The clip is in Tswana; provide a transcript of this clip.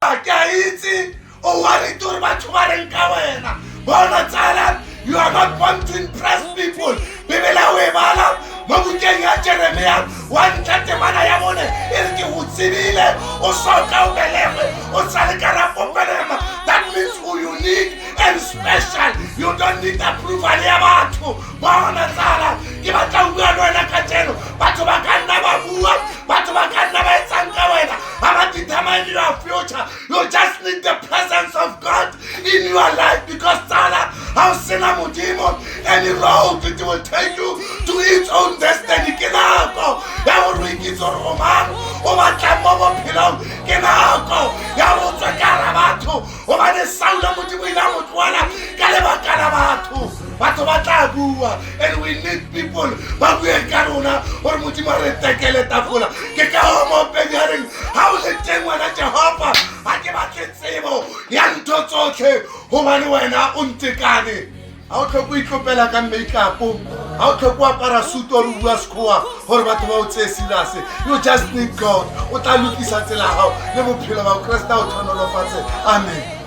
Ke a itse o worried gore batho ba reng ka wena. Bona tsala, you are not born to impress people. Bibela o e bala mo bukeng ya Jeremia wa ntlha temana ya bone e re, ke go tsebile o soka o belegwe, o sa le ka rapopelema. That means o unique and special. You don't need approval ya batho. Bona tsala, ke batla o bua le wena kajeno. Batho ba ka nna ba bua, batho ba ka nna ba etsang ka wena, ga ba determine your future. You just need the presence of God in your life, because tsala, ga o sena Modimo, any road, it will take you to its own destiny. Ke nako ya gore o ikitse gore o mang, o batlang mo bophelong. Ke nako ya gore o tswe ka ra batho, gobane Saulo, Modimo ile a mo tloala ka lebaka la batho. Batho ba tla bua, and we need people ba bue ka rona gore Modimo a re tekele tafola. Ke ka go moopedi a reng, ga o le teng wena Jehova, ga ke batle tsebo ya ntho tsotlhe, gobane wena o ntekane. Ga o tlhoke o itlopela ka makeup, ga o tlhoke o apara suit ore o bua Sekgowa gore batho ba o tseye serious. You just need God. O tla lokisa tsela gago le bophelo ba Kreste. A o tlhonolofatse. Amen.